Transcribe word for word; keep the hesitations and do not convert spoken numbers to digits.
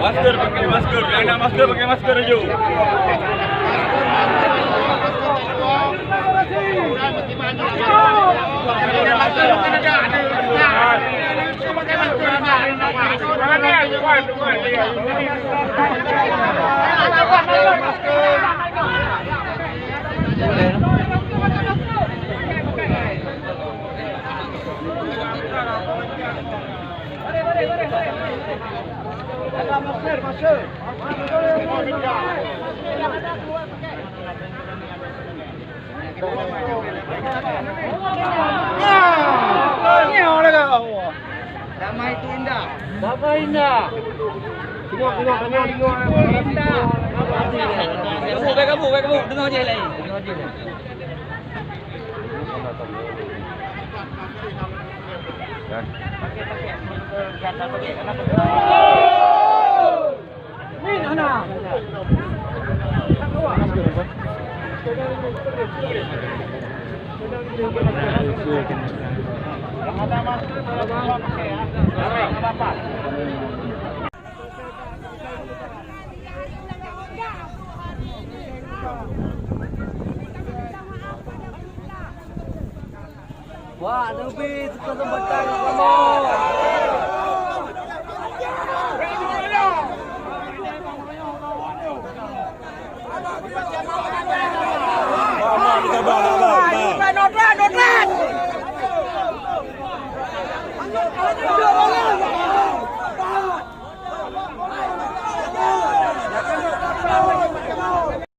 Masker, pakai masker. Yang nak masker, pakai masker dulu. Damai itu indah. Damai indah. Tengok, tengok, tengok, tengok. Indah. Baik kamu, baik kamu, baik kamu. Dengar je lain. Dengar je lain. Wah, neubi kesempatan kamoe.